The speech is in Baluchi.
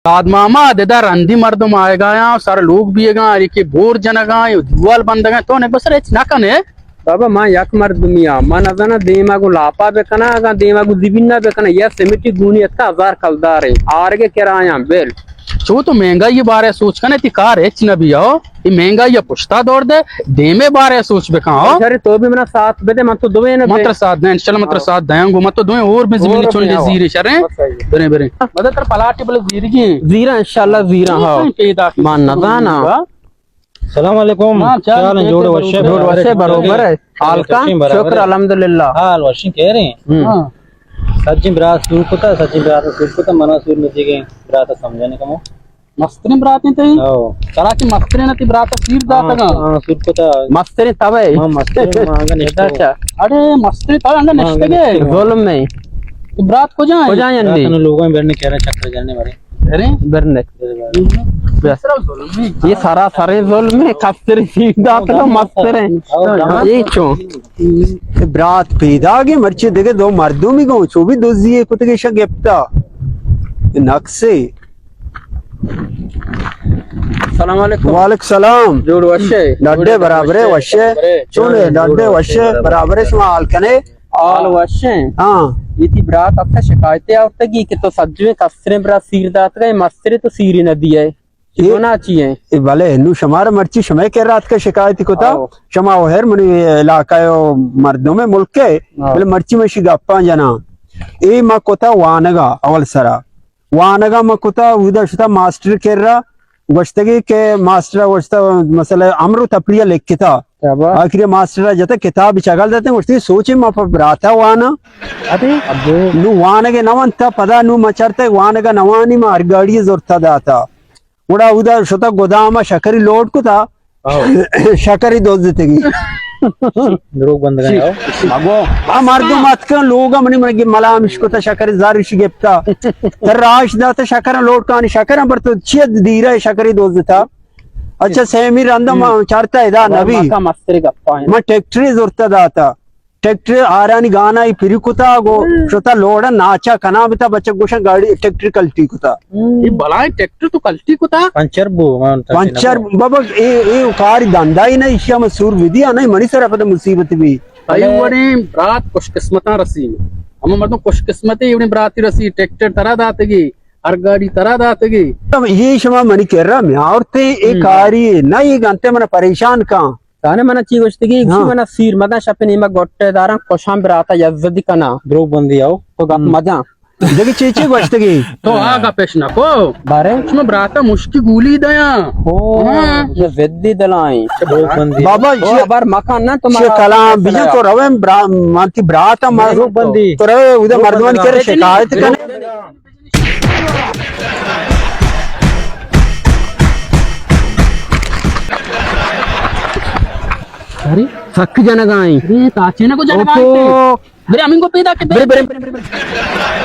داد محمد، ادا رندی مردم آیگایاں، سر لوگ بیگاں، ہر یکے بور جنگاں، دیوال بندگاں، تو نک بسر ہچ نہ کنے۔ بابا، من یک مردمی آں، من نزاناں دیما گوں لاپا بکناں، اگاں دیما گوں زبینا بکناں، یا سیمنٹی گونی اتکا ہزار کلداریں، آرگے کرایاں بل۔ چو تو مہنگائی بارے سوچ کنے، تی کار ہچ نہ بی ہو۔ اے مہنگائی ءَ پشتا دور دے، دیمے بارے سوچ بکن ہو۔ شرے، تو بھی منا ساتھ بدے، من تو دوئیں نہ من ترا ساتھ دیں، انشاءاللہ من ترا ساتھ دیں، گو من تو دوئیں اور بزی منی چنڈے زیرے شریں۔ بریں، بریں۔ مدد تر پلاٹی بل زیرگی۔ زیرا انشاءاللہ زیرا ہو۔ پیدا من نزاناں۔ السلام علیکم۔ ہاں، چال چال ہیں، جوڑ وشے، جوڑ وشے، برابر ہے۔ حال کا؟ شکر الحمدللہ۔ حال وشیں کہہ رہے ہیں۔ ہاں۔ سجیں برات سور کتا، سجیں برات سور کتا، منا سور نہ دیگے، برات سمجھنے کمو۔ مستریں براتیں تئی؟ او۔ ترا کہ مستریں نہ تی برات سیر داتگا۔ ہاں، ہاں، سور کتا۔ مستریں تبے۔ ہاں، مستریں، ما انگا نشتگے۔ اچھا۔ اڑے مستریں تبے انگا نشتگے۔ ظلم میں۔ برات کجا ہیں؟ کجا ہیں برات نی؟ لوگوں میں بیٹھنے کہہ رہے ہیں، چکر جانے والے۔ برے؟ برنے۔ یہ سراسر ظلم ہے، کستر سیر دات تو مستر ہیں۔ یہ چون؟ برات پیدا گی مرچی دیگه دو مردمی گو، چو بھی دزی کتگے شا گپتا۔ نقصے۔ سلام علیکم۔ وعلیکم سلام۔ جوڑ وشے؟ ڈڈے برابرے وشے۔ چون ڈڈے وشے برابرے، شما حال کنے؟ حال وشیں۔ ہاں۔ یہ تی برات اتکا شکایتے آورتگی کہ تو سجویں کستریں برات سیر داتگا، مسترے تو سیری نہ دیئے۔ یہ گناہ چی ہیں؟ اے بلے، نو شمار مرچی شمے کرا اتکا شکایتی کتا۔ آؤ۔ شما او ہر منی علاقہ او مردم ملک ہے۔ آؤ۔ بلے مرچی میں شی گپاں جنا۔ اے ما کتا وانگا اول سرا۔ وانگا ما کتا، اودا شتا ماسٹر کرا۔ گوشتگی کہ ماسٹر گوشتا، مسئلہ امر و تفریح لکھتا۔ آخر ماسٹر جتا کتاب چگل داتے، گوشتی سوچے ما پہ براتا وانا۔ ابے۔ نو وانگے نہ وانتا، پدا نو ما چرتا وانگا نہ وانی، ما ہر گاڑی زورتا داتا۔ گڑا اودا شتا گدام شکری لوڈ کتا۔ آؤ۔ شکری دوزتگی۔ دروگ بندگاں آؤ۔ مگو۔ آ مردم اتکن لوگ منی، منی ملامش کتا، شکری زارش گپتا۔ تر راش داتا شکر لوڈ کانی، شکر بر تو چی دیرا شکری دوزتا۔ اچھا، سیمی رندا ما چارتا ادا نبی۔ مکا مستری گپا ہیں۔ ما ٹریکٹری زورتا داتا۔ ٹریکٹر آرانی گانا ای پری کتا گو، شتا لوڑا ناچا کنا بتا، بچک گوشن گاڑی ٹریکٹر کلٹی کتا۔ یہ بلائیں ٹریکٹر تو کلٹی کتا؟ پنچر بو، پنچر۔ بابا، اے، اے کاری دندائی نہ، ایشی ہم سور ودی، نہیں منی سر پتہ مصیبت بھی۔ اے وڑیں برات خوش قسمتاں رسی۔ ہم مردم خوش قسمت ہے، اے وڑیں براتی رسی، ٹریکٹر ترا داتگی، ہر گاڑی ترا داتگی۔ یہ شما منی کرا میں آورتے، اے کاری نہ، یہ گنتے من پریشان کاں۔ تانے منا چی گوشتگی؟ ہاں۔ منا سیر مدن، شپ نیمہ گٹے داران، کشان براتا یزدی کنا۔ دروگ بندی آؤ۔ تو گپ مدن۔ دیگه چی چی گوشتگی؟ تو آ گپش نکو۔ بارے؟ شما براتا مشکی گولی دیاں۔ او، ہاں۔ یہ زدی دلائیں۔ دروگ بندی۔ بابا، تو یہ خبر مکن نا، تو یہ مارا کلام بجا تو رویں برا-، مانتی براتا ما-، دروگ بندی۔ تو روے ادھر مردمان کر شکایت کنے۔ ارے، سک جنگائیں۔ ارے، تاچے نہ کو جنگائیں۔ برے، ہمیں کو پیدا کے برے، برے، برے، برے، برے۔